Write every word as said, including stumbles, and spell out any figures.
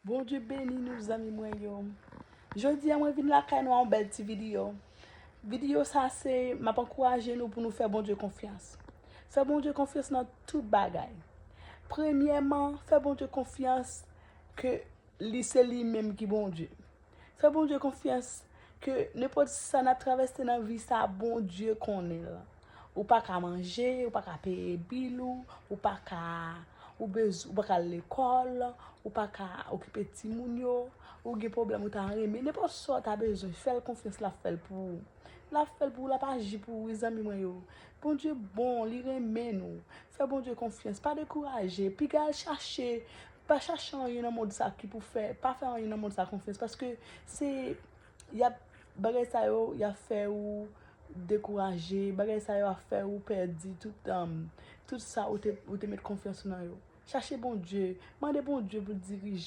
Bondye beni nou, zanmi mwen yo. Jodi a mwen vin lakay nou a yon bèl ti videyo. Videyo sa se m ap ankouraje nou pou nou fè Bondye konfyans. Fè Bondye konfyans nan tout bagay. Premyèman, fè Bondye konfyans ke li se li menm ki Bondye. Fè Bondye konfyans ke nenpòt sa n ap travèse nan vi sa, Bondye konnen l. Ou pa ka manje, ou pa ka peye bil ou, ou pa ka ou bez, ou pa ka al lekòl, ou pa ka okipe timoun yo, ou gen pwoblèm ou ta renmen, nenpòt sa w ta bezwen, fè l konfyans, l ap fè l pou ou. L ap fè l pou ou, l ap aji pou ou, wi, zanmi mwen yo. Bondye bon, li renmen nou. Fè Bondye konfyans, pa dekouraje, piga al chache, pa chache anyen nan mond sa ki pou fè, pa fè anyen nan mond sa konfyans, paske se, y ap, bagay sa yo, y ap fè ou dekouraje, bagay sa yo ap fè ou pèdi tout, um, tout sa ou te, ou te met konfyans ou nan yo. Chache Bondye, mande Bondye pou l dirije.